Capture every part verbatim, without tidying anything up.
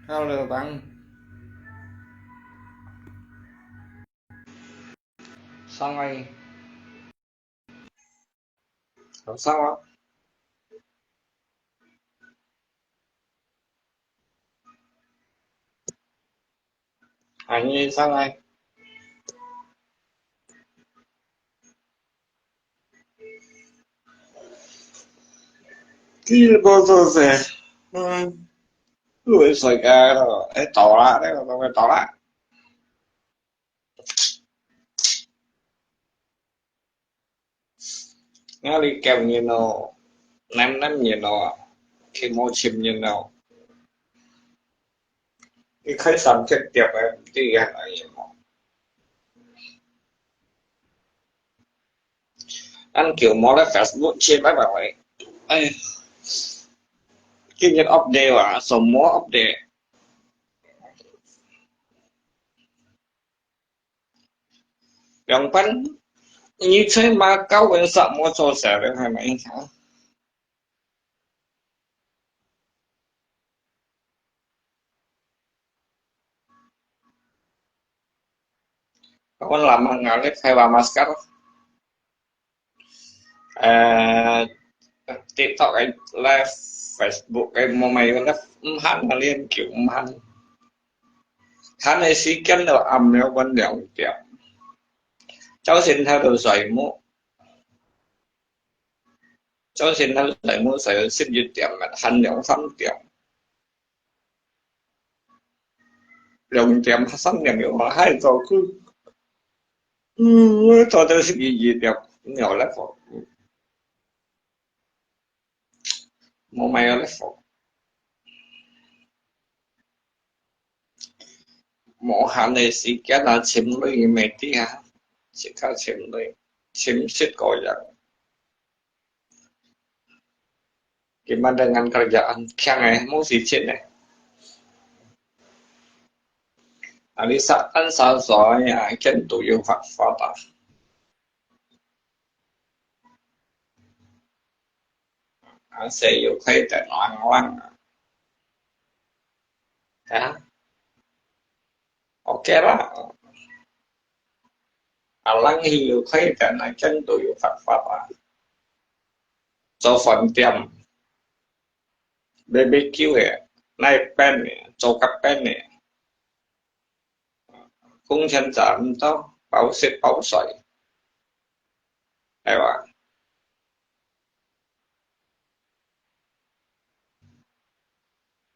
Hello，Bang。上来。好，上啊。啊，你上来。今日無做事，嗯，都會睡覺咯，會倒啦，這個都會倒啦。 𠊎哩夠熱咯，淰淰熱咯，去無尋熱咯。佢開三隻碟个，毋知佢還有無？恁久無來Facebook切，拜拜喂。哎，今日update啊，什麼update？ 兩班，你在馬高文啥麼做事了，還沒好？Kawan lama ngalih kaya masker. Eh, TikTok, eh, live, Facebook, eh, mau mayo live, 毋閒啊，你叫毋閒。閒个時間就暗了，半兩點。朝晨頭就睡目，朝晨頭睡目，睡到十一點啊，閒兩三點。 兩點、三點有話還做工。嗯，𠊎做到十一二點，有來放。無買有來放。無閒个時間啊，尋鐳毋知啊，自家尋鐳，尋食个樣。 Gimana dengan kerjaan？強个，無時間个。Alisa answer soalnya can do you fat fat啊。啊，say you可以等lang lang啊。啊？ OK啦。啊，人去有開店啊，真都有辦法啊。做飯店，B B Q个，哪會變个，做甲變个。工錢賺毋到，包食包睡，係吧？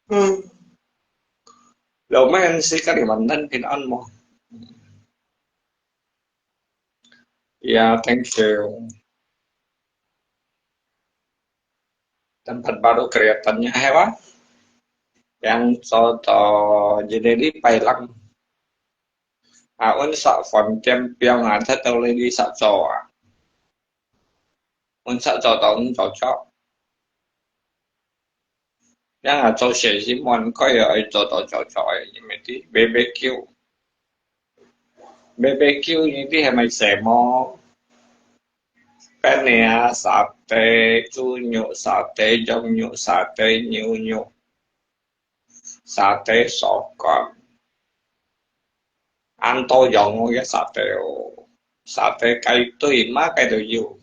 嗯。Lumayan si Kalimantan pinaan mo. Yeah, thank you. Tempat baru kelihatannya hebat. Yang soto jadi di Pailang. Ah, un sa 飯店邊啊，他都來你sa做啊。 Unsa做到，嗯，做做。Yang啊，做事情，應該愛做到做做个，因為啲B B Q，B B Q呢啲係咪什麼？Penne啊，沙爹、豬肉、沙爹、羊肉、沙爹、牛肉。 沙爹、鎖骨，恁多樣个沙爹哦，沙爹該堆嘛該都有。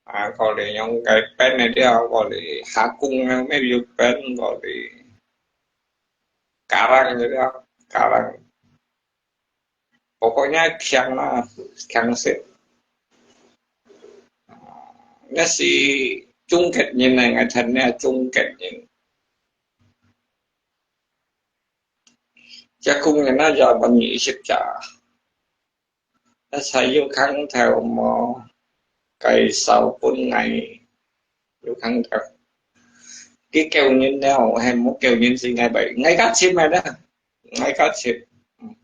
啊，可能用該冰个了，可能加工个，乜有冰，可能加工个了，加工。 Pokoknya強啊，強勢。該係中國人啊，𠊎聽呢中國人。這工人啊，也分你食家。該才有空頭無介紹分𠊎，有空頭。佢救人了，係無救人是𠊎咪，𠊎家親咪啦，𠊎家親。嗯。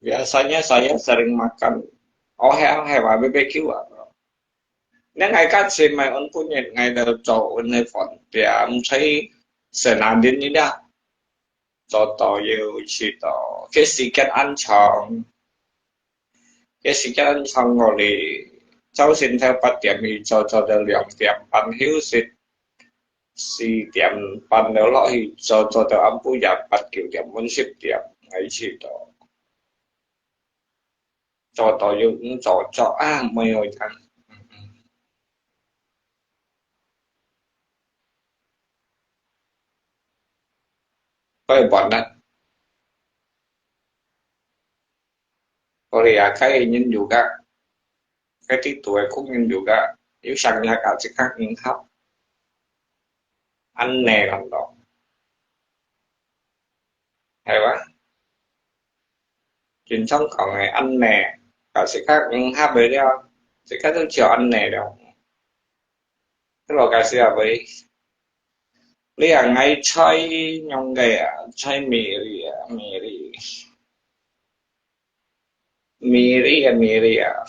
Biasanya saya sering makan. Oh, heeh, heeh, B B Q ah. Nên ngay cắt xin mày ôn phút nhiệt ngay đầu chỗ ôn hơi phỏng tiệm thấy sẽ là đến như đó. Cho tỏ yêu chỉ tỏ cái sự kết ăn chồng. Cái sự kết ăn chồng ngồi đi. Cháu xin theo bắt tiệm thì cho cho được lượng tiệm ăn hiếu xịt. 四點半了落去做，做到暗晡夜八九點半、十點，𠊎試著。做到有，嗯，做，做啊，無有通。嗯，嗯。該半啊，我這下該人有个，該地圖个工人有个，有上下个一个人合，恁呢咯，係哇？ 經常講个恁呢，到時間，嗯，合个了，時間都就恁呢了。這落該時啊，喂，你啊，𠊎在仰个啊，在美麗啊，美麗，美麗啊，美麗啊。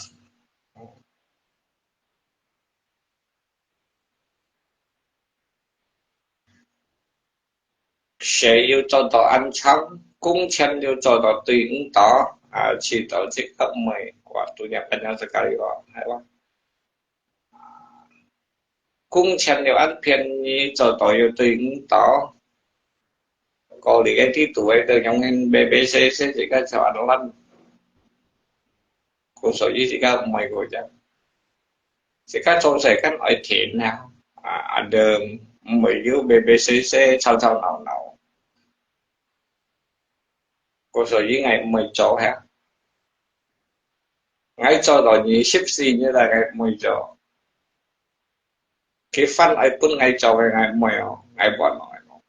事又做到恁長，工錢又做到對毋到，啊，試著這个毋會，哇，都也變成這个了，係哇？工錢又恁便宜，做到又對毋到，過日个地圖个都用緊買買洗洗，這个就恁爛。故所以這个毋會過樣。 自家做事間愛停啊，啊，啊，都毋會有咩咩事事吵吵鬧鬧。故所以𠊎毋會做啊。𠊎做到二十四年了，𠊎毋會做。佢番愛分𠊎做个，𠊎毋會哦，𠊎無愛哦。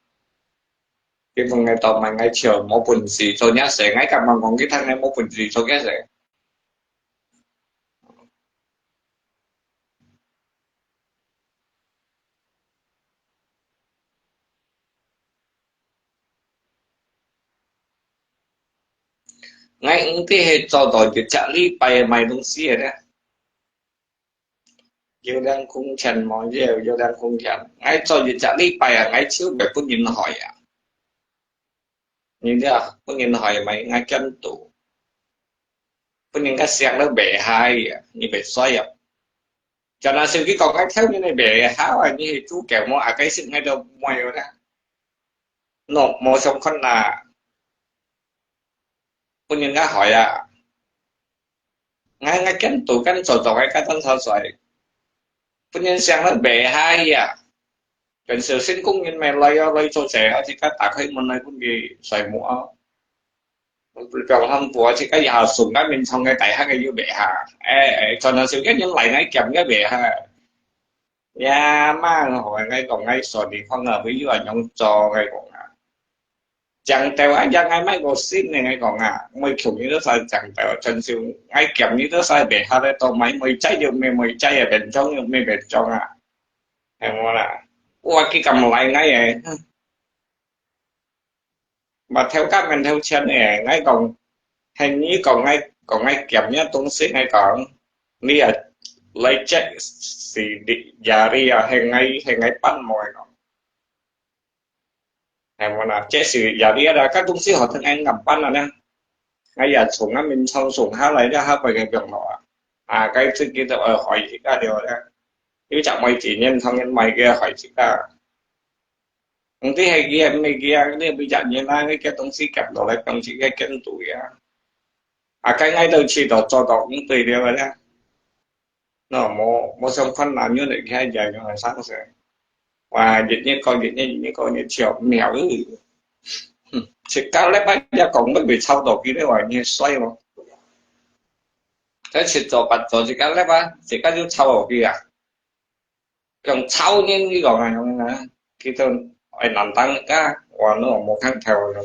佢分𠊎做，麼个𠊎就無本事做若事，𠊎敢講佢聽𠊎無本事做若事。 𠊎毋知係做到一隻禮拜賣東西个咧，有領工錢無？有，有領工錢。𠊎做一隻禮拜啊，𠊎就會分人害啊。你知啊，分人害嘛，𠊎見到，分人家食了袂下啊，你袂衰啊。 Cho nên sau khi講𠊎頭面个袂好啊，你係主教無？啊，該時𠊎都無有啦。喏，無相干啦。分人家害啊。𠊎，𠊎跟都跟做做个，該當草率。分人想了袂下啊。 跟小心工人們來啊，來做事啊，自家打開門來分佢睡目啊。放寒波，自家也送个眠床个，大下个又袂下。哎，哎，全係小个人來，𠊎兼个袂下。呀，媽，𠊎講𠊎說你看啊，會有恁樣做，𠊎講啊。 正斗啊，讓𠊎買個新个，𠊎講啊，每窮你都使正斗，真少，𠊎儉你都使袂下咧，到買每隻又買每隻啊，變裝又買變裝啊，係無啦？我佢敢來𠊎个，嘛頭家面頭前个，𠊎講，係你講𠊎，講𠊎儉个東西，𠊎講，你啊，來check是你，也你啊，係𠊎，係𠊎搬無个講。 係無啦？這是也你啦，該東西好聽𠊎敢搬啊呢？𠊎也從𠊎眠床送下來了，下背个放落啊。啊，該自己都愛害自家了咧。有隻妹子人同人買个害自家。毋知係佢係毋係佢啊？你每隻人啊，你个東西夾落來，放自家跟肚啊。啊，該𠊎都試著做到毋對了咧。 喏，無，無相干啦，原來佢也用个生死。哇，日日過日日，日日過日，笑毋曉。哼，自家禮拜一講，乜會吵到佢咧，話你衰咯。這七做八做，自家禮拜，自家就吵到佢啊。用吵人，你講啊，用啊，佢都愛難當个，話喏，無看頭咯。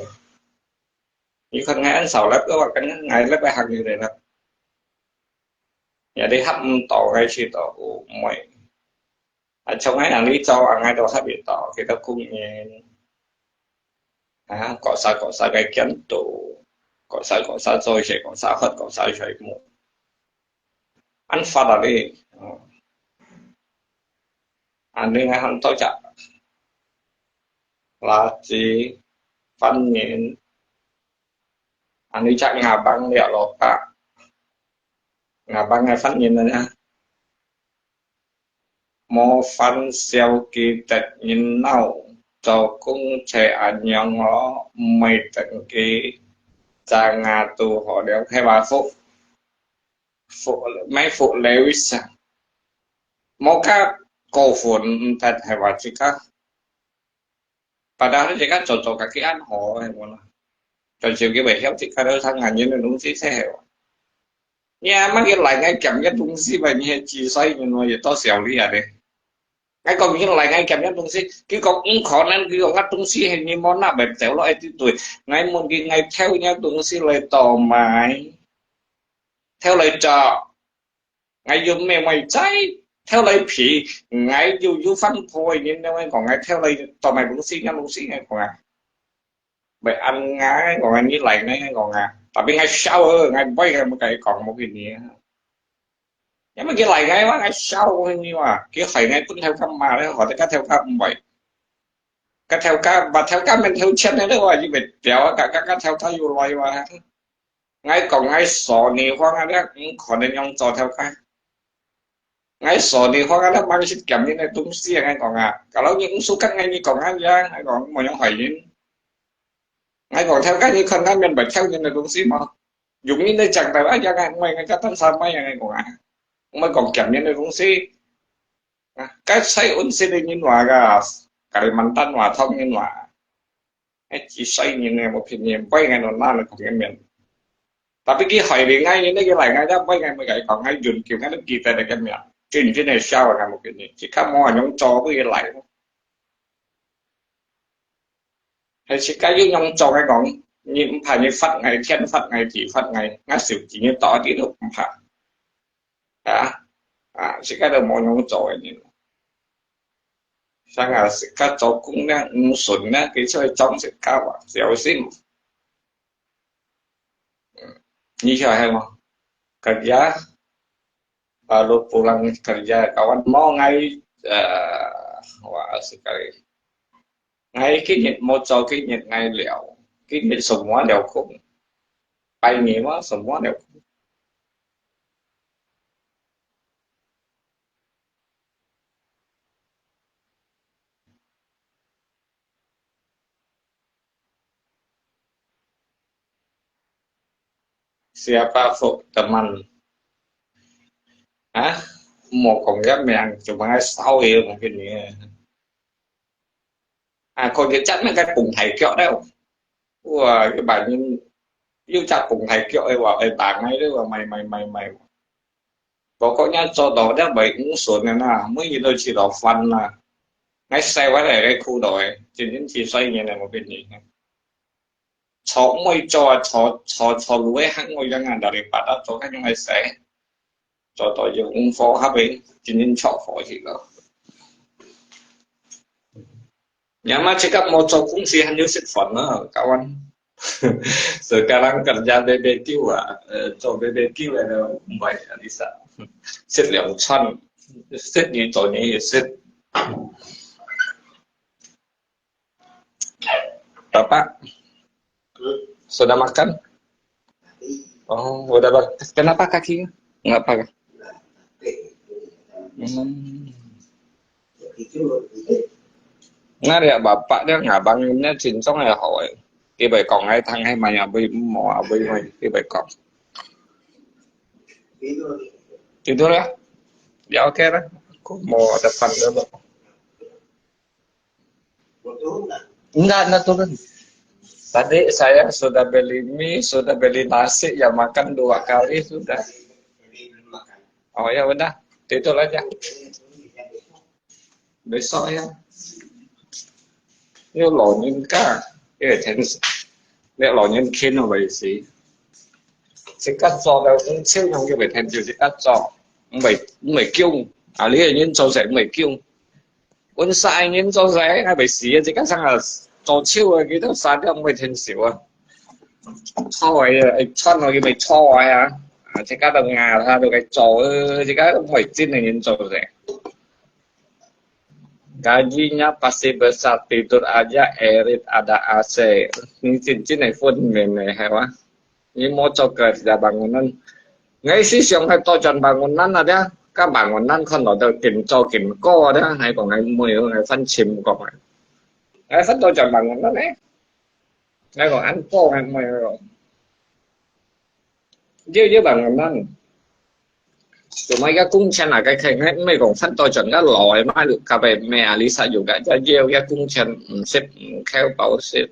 你看𠊎恁少禮拜，話跟𠊎禮拜行入來啦。 也你合毋到，該時都有妹。啊，像𠊎恁樣做，啊，𠊎都合得到，佢都工人。啊，各儕各儕个見到，各儕各儕做事，各儕喝，各儕睡目。恁發達咧，嗯。啊，你看多隻垃圾、犯人，啊，你隻牙棒了落架。 牙棒个犯人啊，無煩惱佢得人惱，做工就恁樣咯，毋會等佢，正啊都好了，係話福，福，毋係福了一下，無加過分，毋得係話自家。 Padahal自家做做家己恁好，係無啦？但是佢會曉自家都生眼睛个東西，係無？你阿媽佢來𠊎撿个東西吧，你係幾歲人咯，也多少歲啊咧？𠊎講你來𠊎撿个東西，佢講毋可能，佢講𠊎東西係你無拿，咪走咯，一直對。𠊎問佢，𠊎偷你東西來做麼个？偷來做？ 𠊎又毋係賣齋，偷來騙，𠊎又有犯法个人，𠊎講𠊎偷來做麼个東西，若東西𠊎講啊，毋係恁𠊎講啊，你來𠊎講啊，tapi𠊎燒啊，𠊎毋會，𠊎毋會同佢講，無佢呢。因為佢來𠊎話，𠊎燒佢呢話，佢害𠊎分頭家罵咧，害得家頭家毋會，家頭家，罵頭家免偷錢个咧話，又袂掉啊，家家家頭家又來話。 𠊎講𠊎鎖你房啊，你毋可能用做頭家。𠊎鎖你房啊，你莫去撿人个東西啊，𠊎講啊。Kalau你毋suka𠊎，你講啊，ya，𠊎講無用害人。𠊎講頭家，你看下面擺挑人个東西無？有人來講到啊，ya，𠊎毋會，𠊎katang sama啊，𠊎講啊。毋會講撿人个東西。啊，該在溫室个人話个，Kalimantan話、唐人話。 哎，幾歲人呢？無騙你，毋會𠊎都拿來講个面。Tapi佢害你，𠊎人，佢來𠊎也毋會，𠊎毋會同佢講，𠊎永久𠊎都記得你个面。真正个笑啊，𠊎無騙你，自家無恁樣做，佢來。係自家有樣做，𠊎講，你毋怕你罰𠊎，天罰𠊎，地罰𠊎，𠊎手機你到底都毋怕。 啊，啊，自家都無樣做个人。像啊，自家做工呢，毋順呢，佢出去裝自家話，小心。嗯，你曉得無？Kerja, baru pulang kerja，kawan，無𠊎，呃，話自家 𠊎今日無做，今日𠊎尞，今日semua了空，拜二嘛，semua了空。Siapa Fok teman？啊？莫講人名，就問𠊎燒个，𠊎跟你。 啊，看佢隻咩个蹦大腳了。哇，佢把人又隻蹦大腳个話，會打𠊎了，話，買買買買。不過人做到了，會毋順个啦，每日都去到煩啦。𠊎洗歪了个褲到个，真正去洗人了，我跟你講。坐妹做啊，坐坐坐路个行我樣啊，daripada做个樣个洗。 做到有功課，下背真正出火去咯。若嘛自家無做工時，還有食飯啊，kawan。Sekarang kerja B B Q啊，呃，做B B Q个都毋會啊，你想，食兩餐，食你做你也食。 Bapak, sudah makan? Oh, udah ber-, kenapa kakinya? Enggak apa-apa. Hmm. Nga dia bapak dia ngabang dia cincong ya hoi. Dia baik kong ai thang hai maya bui mo bui mo dia baik kong. Tidur ya? Ya oke lah. Aku mau depan dulu. Enggak, enggak turun. Tadi saya sudah beli mie, sudah beli nasi, ya makan dua kali sudah. Oh ya udah, tidur aja. Besok ya. 有老人家，因為天時，你老人家咯，為時。自家做个，嗯，少用个，為天就自家做，毋會，毋會驚。啊，你个人做事毋會驚。 阮三个人做事，𠊎袂死啊！自家生啊，做手啊，佢都三點會天燒啊。錯个啊，會穿落去袂錯个啊！啊，自家都牙，他都該做，呃，自家毋會真个人做事。Gajinya pasti besar, tidur aja erit ada A C。你真正个分明个，係哇？你莫做个bangunan。𠊎思想係多轉bangunan啊，該萬安南看到都緊做緊過个，還講𠊎妹，𠊎翻尋講个，𠊎翻到轉萬安南呢，𠊎講恁過个妹咯，要要萬安南。Cuma ya工錢啊，該該該，毋係講翻到轉个老个嘛，甲个咩啊，你實有个，要要个工錢，毋識毋扣包食。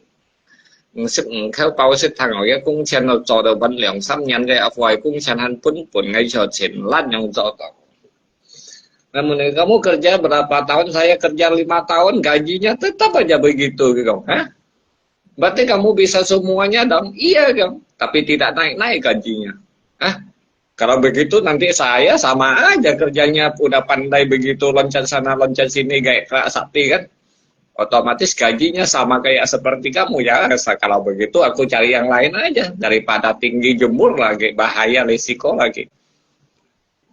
毋識毋扣包食，聽講个工錢都做到分兩三年个，啊，壞工錢還本本个，就錢爛樣做到。Namun kamu kerja berapa tahun, saya kerja lima tahun, gajinya tetap aja begitu, gitu. Hah? Berarti kamu bisa semuanya dong? Iya dong, tapi tidak naik-naik gajinya. Hah? Kalau begitu nanti saya sama aja kerjanya, udah pandai begitu loncat sana loncat sini kayak kerak sakti kan. Otomatis gajinya sama kayak seperti kamu ya. Kalau begitu aku cari yang lain aja daripada tinggi jemur lagi, bahaya risiko lagi.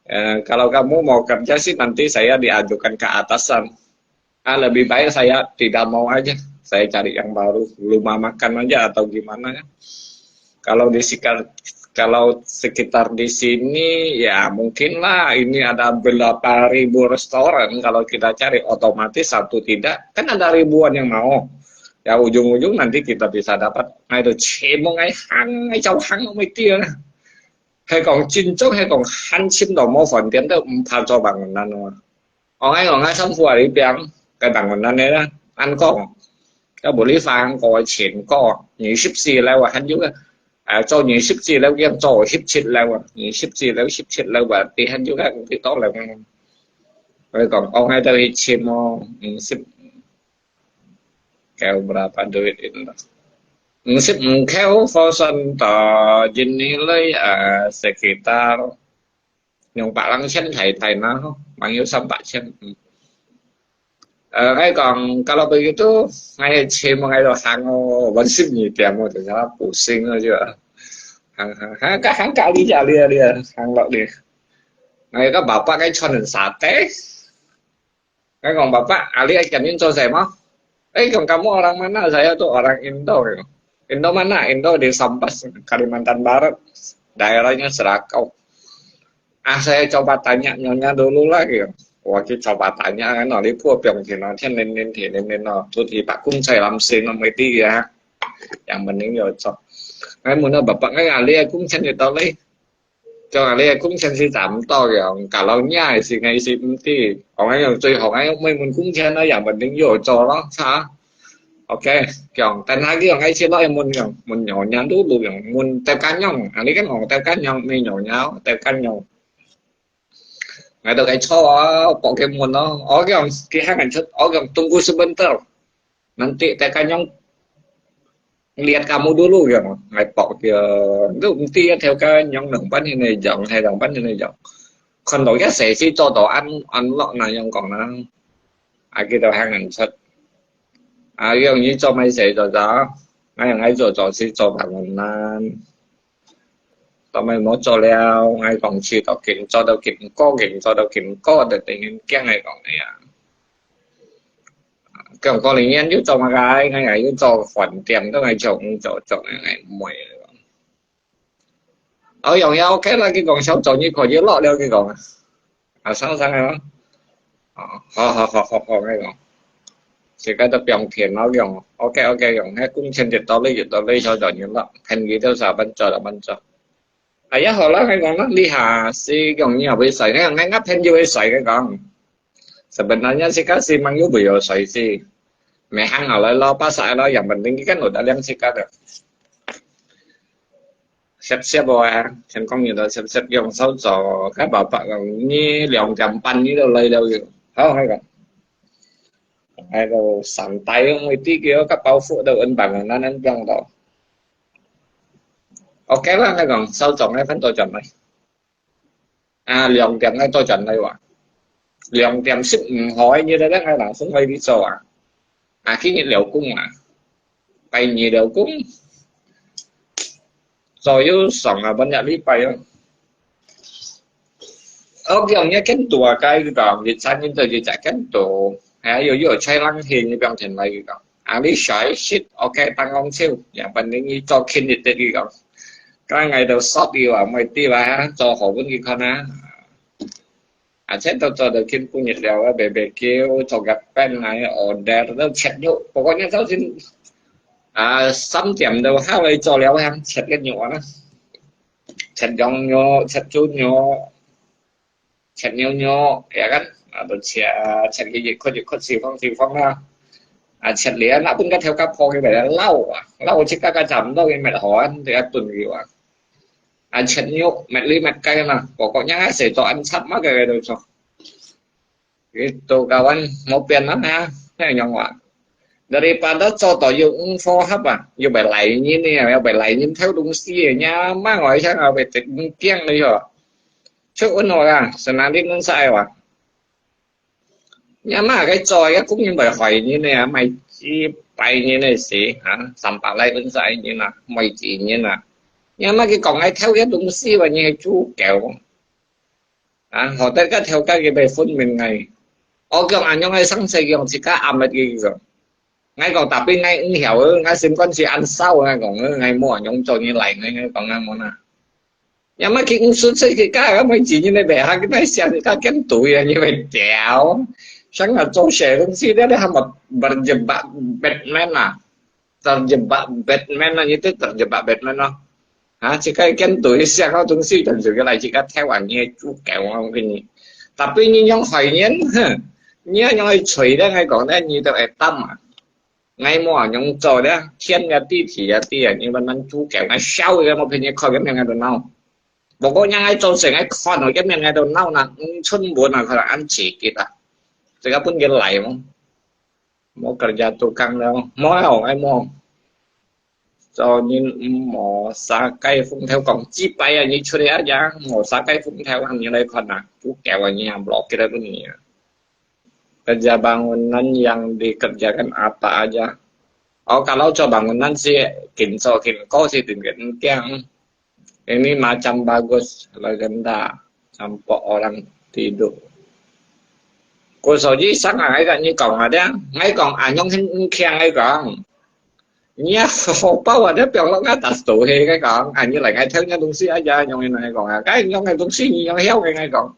Eh, kalau kamu mau kerja sih nanti saya diajukan ke atasan. Ah, lebih baik saya tidak mau aja. Saya cari yang baru, rumah makan aja atau gimana ya. Kalau di sekitar kalau sekitar di sini ya mungkin lah ini ada berapa ribu restoran, kalau kita cari otomatis satu tidak kan ada ribuan yang mau. Ya ujung-ujung nanti kita bisa dapat. Nah itu cemong ai hang ai jauh hang mai dia lah. Hai kong cincong hai kong han cim do mau 饭店都毋怕做 bangunan 咯。 我愛講啊，辛苦啊，你病，該bangunan呢，恁講，要無你翻過錢過，二十四樓啊，還有个，啊，做二十四樓，要做十七樓啊，二十四樓、十七樓啊，你還有个幾多樓啊？我講，我愛到去簽哦，五十，夠 berapa duit ini？五十五K，好算到一年來，啊，sekitar 用百零千台台嘛吼，還有三百千。嗯。呃，𠊎講，kalau begitu，𠊎去問𠊎就行哦，問十二點哦，就叫他補薪了就。行行行，行行隔離隔離隔離，行落去。𠊎个爸爸个穿人沙袋。 Kan kong, "Bapak, Ali akan Indo saya mah?" Eh, kong, "Kamu orang mana?" "Saya tuh orang Indo," gitu. "Indo mana?" "Indo di Sambas, Kalimantan Barat, daerahnya Serakau." "Ah, saya coba tanya nyonya dulu lah," gitu. Wah, kita coba tanya kan, oh, lipu piong kino, tian nin nin ti nin nin no, tu ti pak kung cai lam sing no, mesti ya. Yang penting yo cok. Ngai muna bapak ngai ali kung cen di tau lei. 講啊，你个工錢是差毋多个，假如你係係毋知，講恁樣最好，恁樣問問工錢啊，也問定有做咯，差。OK，講，等下佢講愛去落去問講，問娘娘都路用，問得間用，啊，你跟我得間用，你娘娘得間用。𠊎都該坐啊，博佢問咯，我講，佢喊人出，我講，tunggu sebentar。 Nanti teka nyong lihat kamu dulu, kata. Ngai pok dia. Tu mesti ya theo ka nyong nang pan ini jong, hai nang pan ini jong. Kon to ya saya si cho to an an lok na nyong kong na. Aki to hang an sat. Aki yong ni cho mai saya cho cho. Ngai ngai cho cho si cho bangunan. 到尾無做了，𠊎講試到緊，做到緊過，緊做到緊過，就突然驚𠊎講你啊。講過年又做麼个？𠊎又做飯店，都𠊎做做做，𠊎妹。哦，用也OK啦，佢講小做你可以落了，佢講。啊，上上啊。哦，好好好好好，𠊎講。自家都放天了，用。OK OK，用，該工錢越多，你越多，你小做你落，便宜多少，慢做了，慢做。 哎呀，好啦，𠊎講啦，這下係講你也會使，𠊎𠊎朋友會使，𠊎講。Sebenarnya自家係朋友會有使係，每行下來咯，巴薩咯，yang penting佢kan udah liang自家的。Siap-siap啊，天光日都 siap-siap 用手做，該爸爸講你兩點半你都來了，好，𠊎講。𠊎都上台，每啲叫个包袱都穩穩穩穩穩放到。 OK啦，𠊎講，收咗，𠊎翻到轉來。啊，兩點𠊎到轉來哇。兩點十五號，你知道𠊎拿送回去做啊。啊，今日了工啊，拜二了工，左右上啊，半日禮拜啊。 OK，你見到啊，該个日產人就一隻見到，還有有吹冷氣，你不用停來个。啊，你晒shit，OK，當光照，也反正你做輕一點个。該𠊎都 short 了啊，每地方啊，做好分佢看啊。啊，切到做到今晡日了，啊，B B Q，做个飯啊，order，都切肉。不過呢，早晨，啊，三點到下來做了，還切个肉啊，切羊肉，切豬肉，切牛肉，也个，啊，都切，切个一塊一塊，四方四方啦。啊，切了，那分个頭家婆个來撈啊，撈自家个差不多个metr好啊，這个燉个啊。啊，切肉，metr里metr kai嘛，個個人啊，誰做恁插嘛，个都做。Itu kawan, mau pian mana, ha? Nang yang wa. Daripada做到又毋符合啊，又會賴人呢，又會賴人偷東西个，你阿媽我一下啊，會得人驚个喲。就問我啦，是哪裡人晒哇？你阿媽个做，也公然會害人呢，賣幾百年个事啊，三百來人晒人啊，賣幾年啊。你阿媽佢講，愛偷个東西哇，你係豬狗。 啊，好得个頭家佢被分明个。我講恁樣个生死，用自家暗个佢講。𠊎講，tapi𠊎毋曉，𠊎心肝是恁燒，𠊎講，𠊎無恁樣做你來，𠊎講啊無啦。也嘛佢毋識自己家，𠊎每次你來白客，佢來想自家跟對啊，你會屌。想啊做些東西，你你還無berjebak Batman啊？ Terjebak Batman啊，你對terjebak Batman咯。啊，自家跟對想个東西，但是佢來自家偷啊，你个豬狗啊，我跟你。Tapi你用害人，哼，你要用去吹的，𠊎講呢，你都會擔啊。𠊎無用做的，天也知，地也知啊，你慢慢豬狗，𠊎笑个，我陪你看个面，𠊎都惱。不過人愛做事，𠊎看到个面，𠊎都惱啦，嗯，春本啊，可能恁刺激啊，這个本个來嘛。 Mau kerja tukang了，無了，𠊎無。做人毋好撒雞風頭講，幾擺啊，你出來啊，也無撒雞風頭啊，你來看啊，豬狗啊，你也落起來分你啊。Kerja bangunan yang dikerjakan apa aja. Oh, kalau做bangunan sih，緊做緊高，係定緊驚。 Ini macam bagus, legenda, sampok orang tidur. Ku所以上啊，𠊎跟你講啊，這，𠊎講，恁樣很，很強，𠊎講。你啊，荷包啊，這放落𠊎打手嘿，𠊎講，啊，你來，𠊎偷你東西啊，呀，用你來講啊，該用个東西，你用曉个，𠊎講。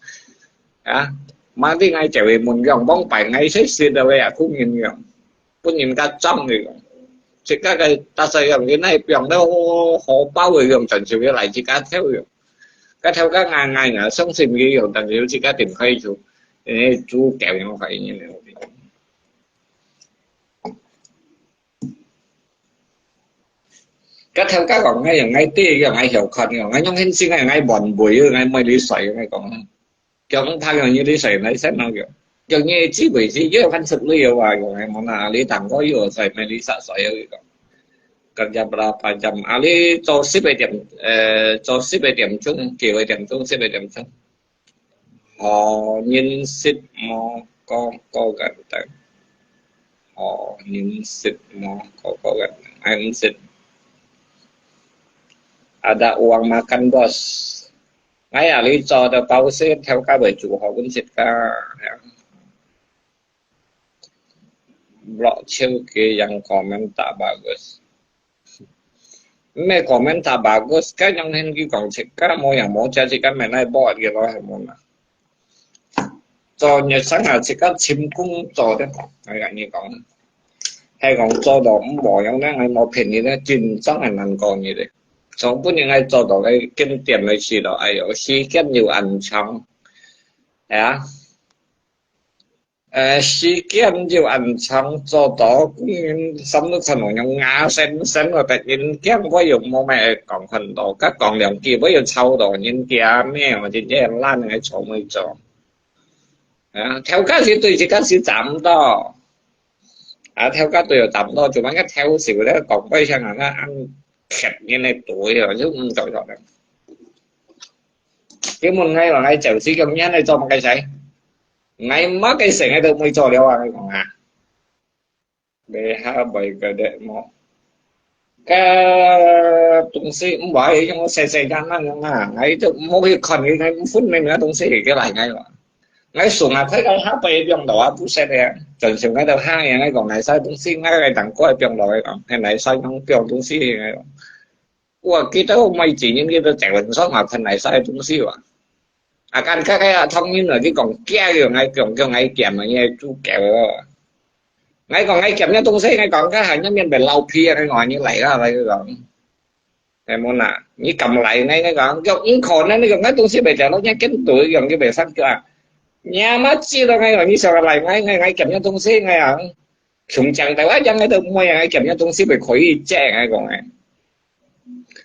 啊，mati𠊎就會問講，往擺𠊎識識到个啊，苦人講。 分人家裝个，自家个大細樣，佢那放到荷包个樣，全部要來自家偷个。該偷个硬硬啊，相信佢樣，但是自家定開就，誒，豬狗樣反應了。該偷个講，𠊎樣，𠊎爹樣，𠊎曉看樣，𠊎樣很新个，𠊎晚輩个，𠊎妹裡睡个，𠊎講。 講他講你的水來先那个，講你智慧是也看出來个話，講哎，mana你當个有在那里啥水个講。Kerja berapa jam？啊，你做十一點，呃，做十一點鐘，幾多點鐘？十一點鐘。哦，認識麼？講講簡單。哦，認識麼？講講簡單。哎，毋識。Ada uang makan, bos。 𠊎啊，你做到包死，頭家會煮好分自家。Blok手機yang komentar bagus。毋係komentar bagus，該樣天佢講自家無樣無隻，自家面來播个咯，係無啦？做日常啊，自家尋工做个，𠊎跟你講。係講做到毋無樣呢，𠊎無騙你呢，真正係難過你个。 從本來𠊎做到个經典个時候，哎喲，時間又恁長，係啊，呃，時間又恁長，做到工人心都可能用牙生生个，突然間我又無咩講很多，佢講兩句，我又吵到人家咩，我真正懶个做毋做。啊，頭家是對自家是差毋多。 啊，頭家都有差毋多，做麼个偷笑咧？講背上啊，那恁刻人个對哦，就毋做作了。佢問𠊎話，𠊎就是講，你恁樣做麼个事？𠊎麼个事𠊎都毋會做了啊！𠊎講啊，你下背个咧無？該東西毋會用細細隻那樣啊，𠊎就毋好去看佢，𠊎毋分明个東西，佢來𠊎話。 𠊎送啊，佢講下背放到啊，毋識个，真想𠊎就喊人，𠊎講，哪儕東西，𠊎个當乖放落去講，係哪儕用放東西个。我記得我每一年佢都在問上啊，看哪儕个東西哇。啊，該該該啊，當然啦，佢講驚，佢講𠊎講，叫𠊎撿啊，你係豬狗哦。𠊎講𠊎撿你東西，𠊎講該下你面皮老皮啊，𠊎講你來啦，𠊎講。 係無啦，你敢來呢？𠊎講，講，你可能你講，𠊎東西袂掉咯，你跟隊講，佢袂上去啊。你阿媽知道，𠊎講，你想來，𠊎，𠊎，𠊎撿你東西，𠊎講，從講台灣講，𠊎都毋會啊，𠊎撿你東西會可以借，𠊎講誒。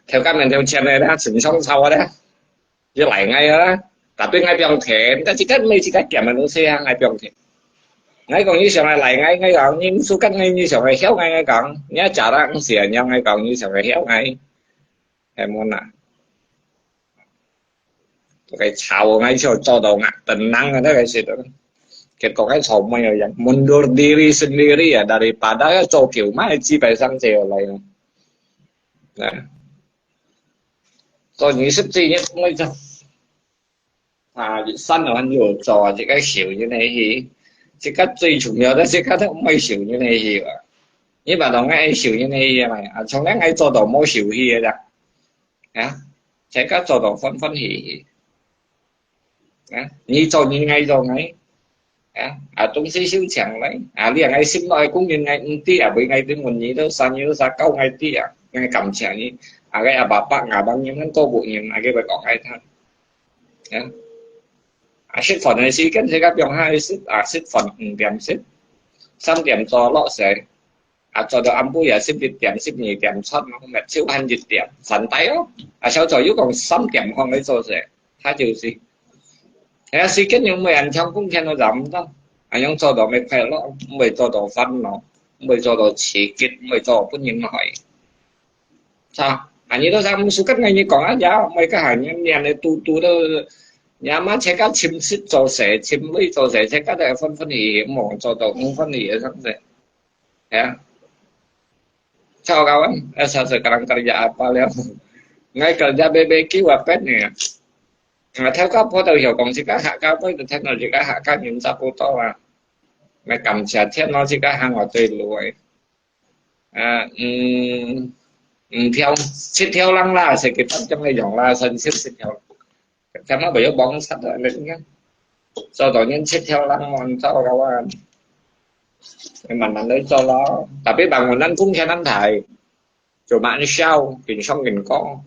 頭家面頭前个，他請上操个。 就來𠊎啊，tapi𠊎放田，但是該毋係自家撿个東西啊，𠊎放田。𠊎講你想愛來𠊎，𠊎講你毋使跟𠊎，你想愛曉𠊎，𠊎講，你也假啦，毋係啊，你愛講你想愛曉𠊎，係無啦？該吵𠊎就做到啊，等人啊，大概係的。結果該吵沒有人，mundur diri sendiri啊，daripada做狗嘛，基本上就有來了。啊。 到二十幾日，𠊎就，啊，三年有做啊，這個受人个氣，這個最重要个，這個都毋會受人个氣啊。你把同个受人个氣啊，啊，從來𠊎做到無受氣个啦。啊，自家做到歡歡喜喜。 啊，你做你，𠊎做𠊎。啊，啊，東西收淨來。啊，你啊，𠊎心內个工人，𠊎毋知啊，為𠊎對問你都三有三教𠊎知啊，𠊎感謝你。啊，該阿爸爸，阿爸人，𠊎都無人，啊，佢會講𠊎聽。啊，啊，食飯个時間，自家放下去食，啊，食飯五點食，三點做落水。 啊，做到暗晡夜十一點、十二點出門，目睭還一點，散呆哦。啊，小早又講三點鐘來做事，他就是。哎呀，時間又毋會恁長，工錢都賺毋到，啊，樣做到乜快樂，毋會做到煩惱，毋會做到刺激，毋會做到分人害。Sa，啊，你都想毋使跟𠊎講啊，也毋會跟下你念个嘟嘟都，你阿媽自家尋食做事，尋鐳做事，自家都歡歡喜喜，莫做到毋歡喜个生事。 Ya. Sao kawan, eh, sa sekarang kerja apa liao? Ngai kerja B B Q apa ni? Ngai theo ka po tau hiểu kong si ka ha ka po itu theo no si ka ha ka nim sa po to ah. Ngai kam sia theo no si ka hang wa tui lui. Ah, mm, mm, theo, si theo lang la, si kita jong ngai yong la, san si si theo. Karma ba yo bong sat da, nè, nè. Cho to nyen chit theo lang mon cho kawan. Nè, man man doi cho lo. Tapi bangunan kung khen an thai. Cuma siau, kin song kin kong.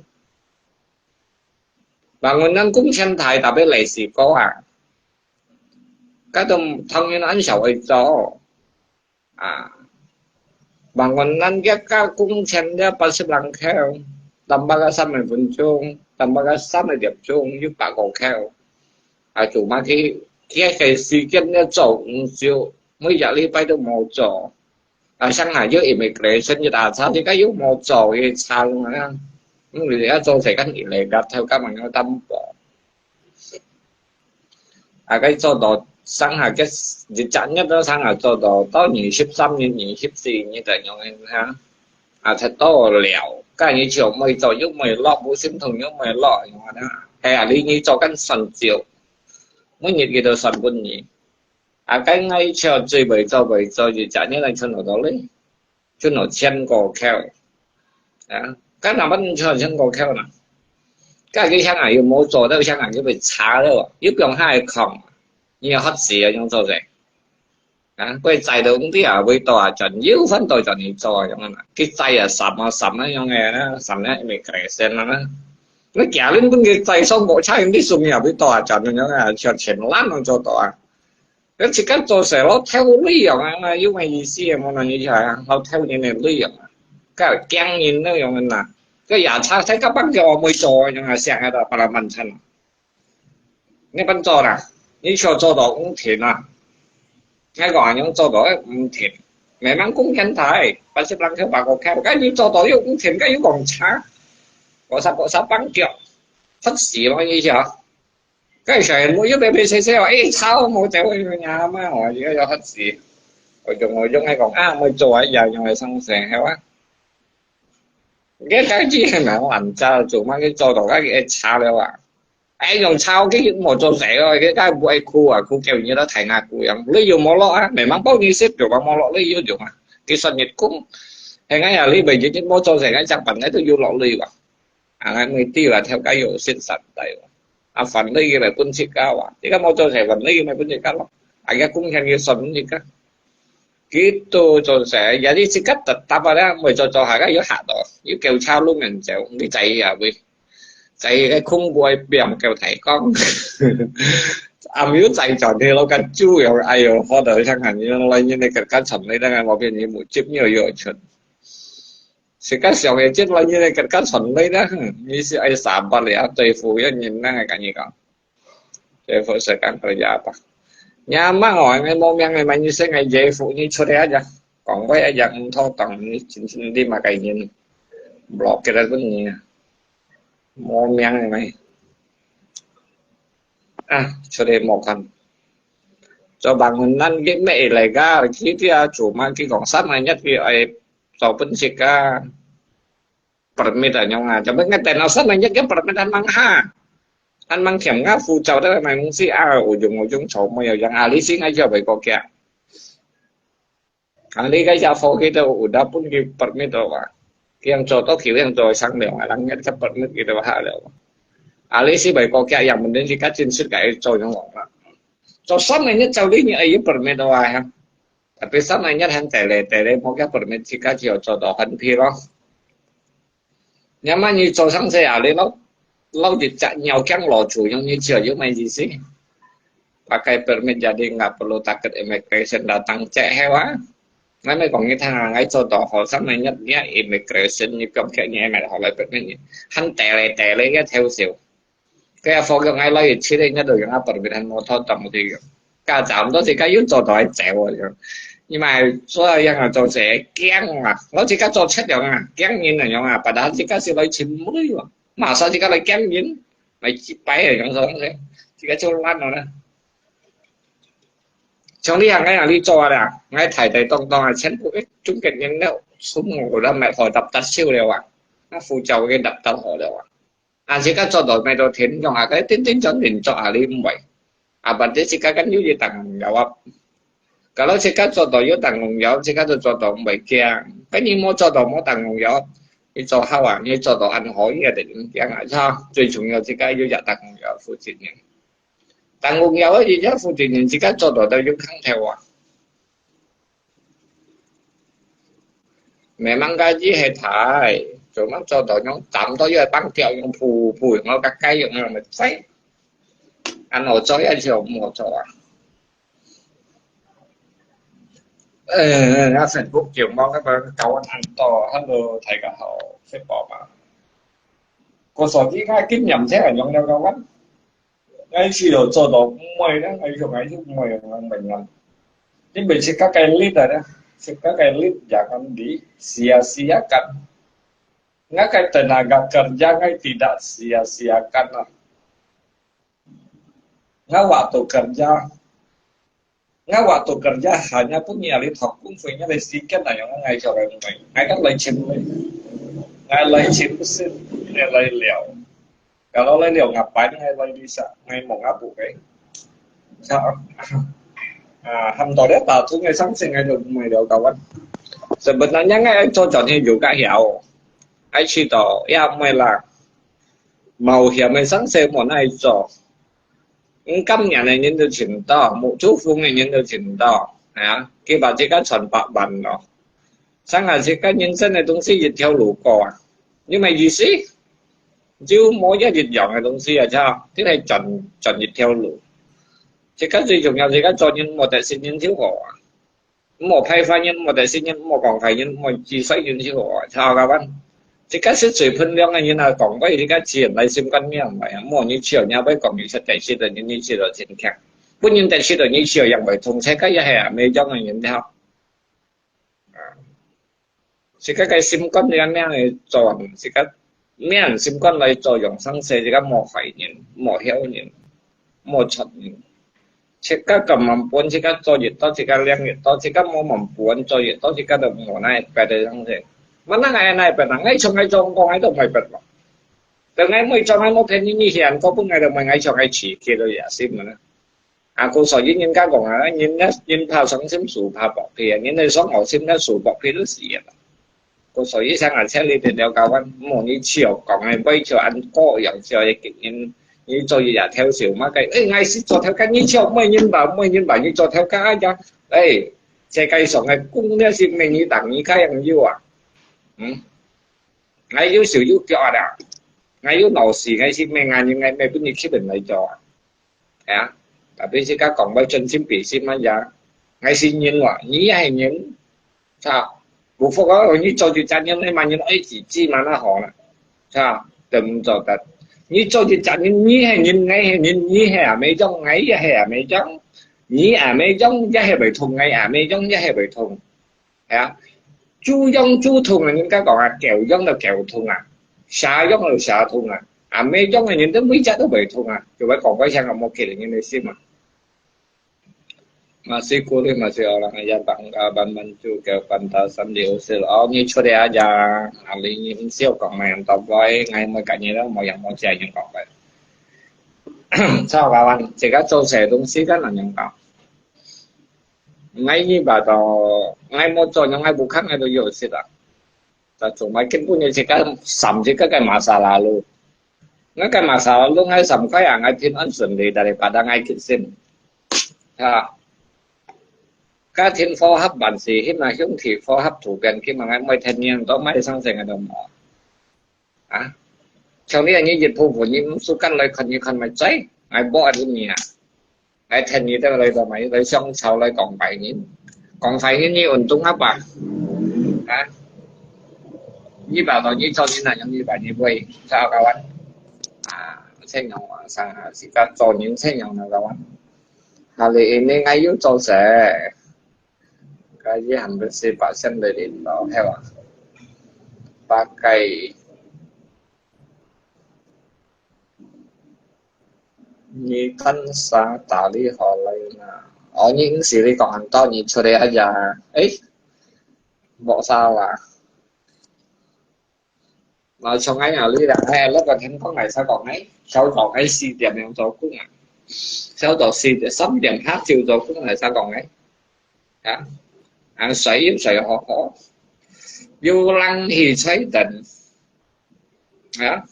Bangunan kung khen thai, tapi lai si ko ah. Ka tum thang nyen an siau ai cho. Ah, bangunan kia ka kung chen dia pasip lang kheo, tambah ka samai pun chung, tambah ka samai diap chung, yu pa ko kheo. Ah, cuma ki, kia ke si kian dia cho, mm, siu, mui ya li pai tu mo cho. Ah, sang ha yu immigration yu ta cha, ti ka yu mo cho, yu cha lung ah. Mm, yu ya cho se kan illegal, theo ka mang yu tam po. 啊，該做到上下个一隻月都上下做到，到二十三日、二十四日个樣个哈。啊，忒多了，該日就毋會做，又毋會落，無心痛又毋會落，樣个哈。係啊，你，你做緊算照，每日佢都算分你。啊，該𠊎就最尾做尾做，一隻月來存落到咧。 就拿錢過扣。啊，該哪般就拿錢過扣呢？該个香港又無做到，香港又被查了，又不用還空，你要學習啊，用做者。啊，過載到工地啊，會多啊轉，又翻到轉去做啊，樣啊嘛。佢載啊，三啊，三啊，樣个啦，三啊，immigration啊啦。你家人分佢載上無差，你送啊，會多啊轉，樣啊，像錢爛啊，做到啊。 該自家做事老偷鐳樣啊，有麼意思啊？無人意思啊，老偷人个鐳樣啊，該驚人个樣啊。該夜叉在該幫叫我妹做樣啊，想个到巴拉曼餐啊。你般做啦，你想做到五天啊？𠊎講恁樣做到五天，慢慢工錢大，八十人口八個口，該你做到有五天，該有講差，我啥我啥幫叫，發死麼意思啊？ 該時無有白白洗洗哦，誒，吵無走，哎呀媽，我這個要嚇死。我用我用來講啊，我做啊，也用來上身，係吧？該該只係難玩家，做麼个做到該个差了啊？誒，用吵个無做事哦，該該毋會哭啊，哭叫你都睇下哭樣，你又無落啊，慢慢幫你食，就幫無落，你又用啊，佢算日工，係𠊎呀，你每日日無做事，𠊎上班，𠊎都有落鐳吧？啊，𠊎每日啊，頭家有食三代吧？啊，分類个來分自家哇，自家無做事，分類个來分自家咯，啊，个貢獻个算分自家。佢都做事，也係自家得答啊咧，每做做下个有下到，有叫車路人走，你在啊喂，在个空過變叫提供。啊，有在轉去咯，个主要，哎喲，好到像恁樣，來人个个傳媒，當然我變你目汁又又出。自家想个，這來人个个傳媒咧，你是愛啥巴了，對付个人呢，跟你講。 Jeffrey sekarang kerja apa? Nyaman orang yang mau yang memang ni saya ngai Jeffrey ni sudah aja. Kong bai aja entah tang ni cincin di makai ni. Blokir pun ni. Mau yang memang. Ah, sudah mau kan. Cho bangunan ke me ilegal, kita cuma ki kong sama nyat ki ai tau pun sika permit anyong ah. Tapi ngat ten asal nanya ke permit han mang ha. Han mang thiam nga fu chau da mai mung si a ujung ujung chau mo yau yang ali si ngai jauh bai kok kia. Ang li kai jauh fo ki tau udah pun ki permit tau wa. Kiang chau tau ki yang chau sang liao nga lang ngat ka permit ki tau ha liao. Ali si bai kok kia yang mending si ka chin sit kai chau yang wa. Chau sam ngai ni chau li ni ai permit tau wa ha. Tapi sam ngai nyat han tele tele mo kia permit si ka chiu chau tau han pi lo. Nyaman ni chau sang se a li lo. Lo di chak nyau kiang lo chu yang ni chiu yu mai di si. Pakai permit jadi nggak perlu takut immigration datang cek hewa. Ngai mai kong ni thang ngai chau tau ho sam ngai nyat nia immigration ni piong kia ni mai ho lai permit ni. Han tele tele ya theo siu. Kaya fo kiu ngai lai chi le nya do yang a permit han mo thot tam mo ti kiu. Ka cham to si ka yun cho to ai cheu a. Ni mai cho yang a cho se kiang a. Lo si ka cho chet yang a. Kiang yin a yang a. Pada si ka si lai chim mo yo. Ma sa si ka lai kiang yin. Mai chi pai a yang so se. Si ka cho lan no na. Chong li yang ngai a li cho a la. Ngai thai thai tong tong a chen pu e chung ken yin leo. Sum ngo la mai ho dap tat siu leo a. Na fu chau ke dap tat ho leo a. 啊，自家做到咩都天用啊，該天天轉運作啊，你毋會。啊，或者自家跟有一等有啊。假如自家做到有等有，自家都做到毋會驚。該你無做到無等有，你做好啊，你做到恁好，你一定驚啊，係啊。最重要自家有一等有負責任。等有个，而且負責任自家做到都有空頭啊。 Memang gaji係大，做乜做到樣斬到要放掉樣，噗噗樣，我个雞樣樣咪細。恁好做一條毋好做啊！誒，阿成屋叫我个搞緊恁多，hello，大家好，食飽嗎？我手機个經驗先係用了个one。 Ngai silo做到毋會啦，ngai silo ngai silo毋會啦，明啊。因為自家个力啊，自家个力也咁力，sia-sia kan。Ngai ka tenaga kerja ngai tidak sia-sia kan啊。Ngai waktu kerja， Ngai waktu kerja hanya pun nyari thok pun punya le sikat na yang ngai chau ngai ngai kan lai chim le. Ngai lai chim sin ngai lai liao. Kalau lai liao ngapain ngai lai bisa ngai mau ngapu ke. Sa ah ham to le ta tu ngai sang sing ngai do mai liao kawan. Sebenarnya ngai ai cho cho ni juga hiao. Ai chi to ya mai la. Mạo hiểm个生死無哪做。毋甘願个人都盡多，無祝福个人都盡多，係啊，佢把自家賺百萬咯。生下自家人生个東西一條路過啊，你乜意思？就無一一樣个東西啊，就，你係轉，轉一條路。自家最重要，自家做人無得信任就好啊。 莫批判人，莫得罪人，莫講壞人，莫指責人就好啊，吵个完。自家係最善良个人啊，講話自家自然來心肝面來啊，莫你笑人會講你係得罪了人，你自然心強。本人得罪了你笑，人會痛，自家也係啊，每種个人了。啊，自家个心肝个面來做，自家面心肝來做，用生死，自家莫害人，莫僥人，莫出人。 自家个滿本，自家做越多，自家領越多，自家無滿本，做越多，自家都無哪會別个樣子。Mana ngai nai pernah ngai chong ngai chong kong ngai dong mai pernah. Tengah mai chong ngai mau kan ini hian kau pun ngai dong mai ngai chong ngai chi kilo ya sim mana. Aku so yin yin ka kong ah yin na yin pa sang sim su pa bok pi yin na song au sim na su bok pi lu si ya. 故所以想啊，請你哋了解阮，莫你笑講个，毋好笑恁過樣，笑个人你做一隻頭手嘛，該，誒，𠊎識做頭家，你笑，無人話，無人話，你做頭家啊，誒，世界上个工業係每日當你个樣有啊，嗯，𠊎有手有腳啊，𠊎有老師，𠊎係每個人，𠊎每分你去人來做啊。 係啊，tapi自家講話真心比心啊呀。𠊎係人哇，你也係人，係啊，無法啊，你做一隻人，你嘛人愛自己嘛那好啦，係啊，都毋做得。你做一隻人，你係人，𠊎係人，你係阿妹種，𠊎也係阿妹種，你阿妹種也係會痛，𠊎阿妹種也係會痛。 係啊，豬癢豬痛啊，人家講啊，狗癢就狗痛啊，蛇癢就蛇痛啊，阿妹癢个人都每隻都會痛啊，就會講開聲啊，莫激人个心啊。Masih kulit, masih orang yang bangga, ban mancu, ke pantasan diusir. Oh, ni curia aja. Ahli ni mesti kong main top boy, ngai mo kanye lo, mo yang mo jai yang kong bai. Sao kawan, jika 做事東西 kan nang yang kau. 𠊎呢把到，𠊎無做，𠊎無看，𠊎都有食啊。但做麼根本就自家三十个个masalah咯。𠊎个masalah咯，𠊎三塊啊，𠊎平安順利，daripada𠊎激心。哈，家庭和合萬事興啊，兄弟和合圖片，今日𠊎每天念到買生成个都無。 啊，像你恁樣一步步，你毋suka來看，你看咪知，𠊎無恁樣啊。𠊎聽你兜來到咪來相吵來講壞人，講壞人你運動啊吧？啊，你把到你做人那樣，你把你會，sao kawan？啊，這樣啊，啥，自家做人這樣啊，kawan。Hari ini𠊎又做事。 Gaji hampir sepuluh persen dari nol, hewan. Pakai你看啥打理好来呢？哦，你毋使你講恁多，你出來啊呀？誒，無salah。 嘛，像𠊎啊，你啦，哎，那個天光來，才講哎，朝早哎四點鐘做工啊，朝早四點、三點下晝做工來，才講哎，啊，啊，睡又睡好好，有冷氣吹等，啊，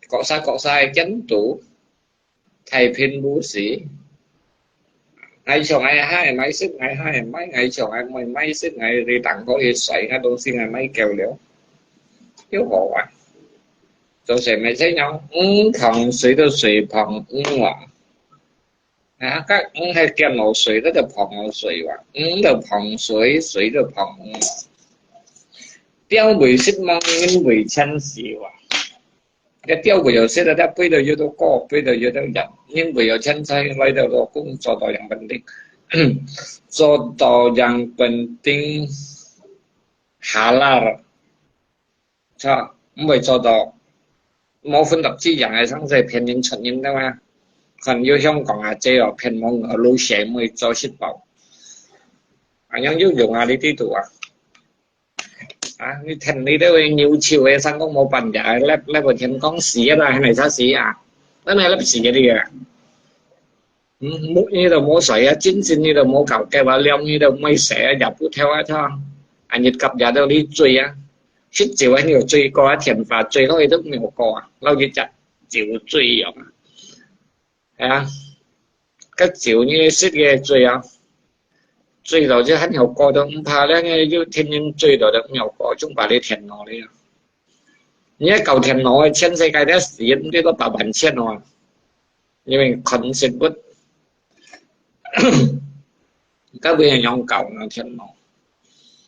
各晒各晒个建築， 太平無事。𠊎想𠊎還買食，𠊎還買，𠊎想𠊎買買食，𠊎你當好去睡，𠊎東西𠊎買夠了，又好啊。做事咪這樣，魚塘水都水旁魚啊。啊，該魚係見到水，該就旁到水啊，魚就旁水，水就旁魚啊。鳥為食亡，人為遷徙啊。 該鳥為有食个，該飛到有得高，飛到有得遠，人為有錢財，來到做工，做到yang penting，做到yang penting halal，著，毋會做到無分別之樣个，像這騙人出人个嘛。看有香港啊，這哦，騙無路線，毋會做食飽。恁樣有用啊，你知道啊？ 啊，你聽你兜个牛臭个，生講無半日，粒粒个天光死啦，還來才死啊？哪來粒死个你啊？嗯，目你都無睡啊，精神你都無搞，計劃量你都無寫啊，也不跳啊，操！啊，日甲也都你醉啊，食酒啊，你有醉過啊，天花醉落去都沒有過啊，老一隻酒醉樣啊。 係啊，該酒你食个醉啊，醉到就還有過都毋怕了，你就天天醉到都毋有過，總把你電腦了。你愛搞電腦个，全世界都死，毋知道八萬千哦，因為看食物。 該會仰搞呢？電腦，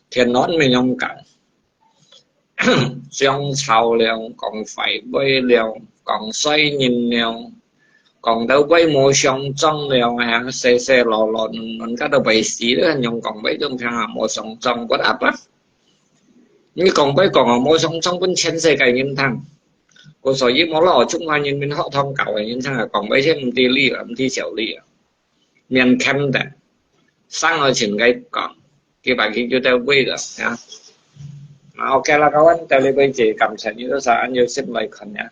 電腦毋會仰搞。相吵了，講壞話了，講衰人了，講到尾無相撞了，啊，細細羅羅嫩嫩，該都會死了，仰講話都聽下無相撞，buat apa？你講話講啊，無相撞，分全世界人聽。故所以無老中華人民學堂教个人聽啊，講話先毋知理啊，毋知小理啊。 免欠个，生个錢个講，幾百幾就得位了呀。啊，OK啦，kawan，到這位就感謝你兜儕恁有心來看呀。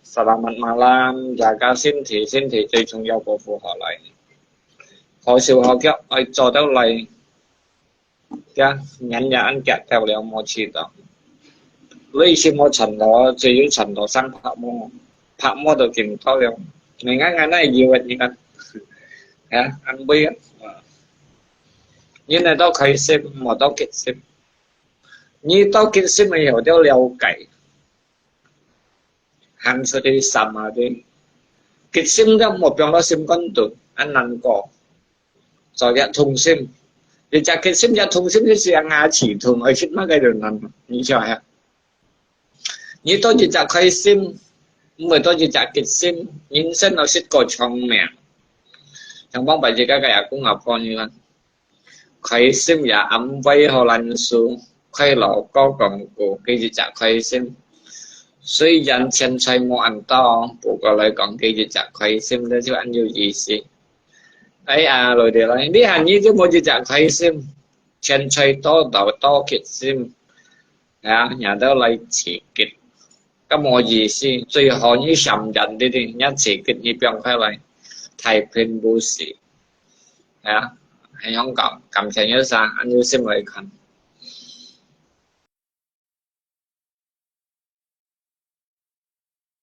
Selamat malam，大家身體，身體最重要，保護好來。好手好腳，愛做到來。 呀，人也恁遽到了，無試到。你心無賺到，只有賺到生白毛，白毛都見到了。你看看那有啊，你看，啊，安慰啊。你那到開心，無到決心。你到決心以後就了解，行出去三啊的。決心就無放到心肝肚，恁難過。 做一痛心。一隻決心，一痛心，就係牙齒痛，愛食麼个就難，你曉得？你到一隻開心，毋會到一隻決心，人生都食過長命。像往擺自家个阿公阿婆你看，開心也安慰好難受，快樂過講過，佢一隻開心。雖然錢財無恁多，不過來講，佢一隻開心，這就恁有意思。 哎呀，來來來，你看你就無一隻開心，錢財多到多決心，啊，也都來刺激，咁無意思。最好你想人的，你刺激你放開來，太平無事，啊，係樣講，感情有啥，恁有心來看。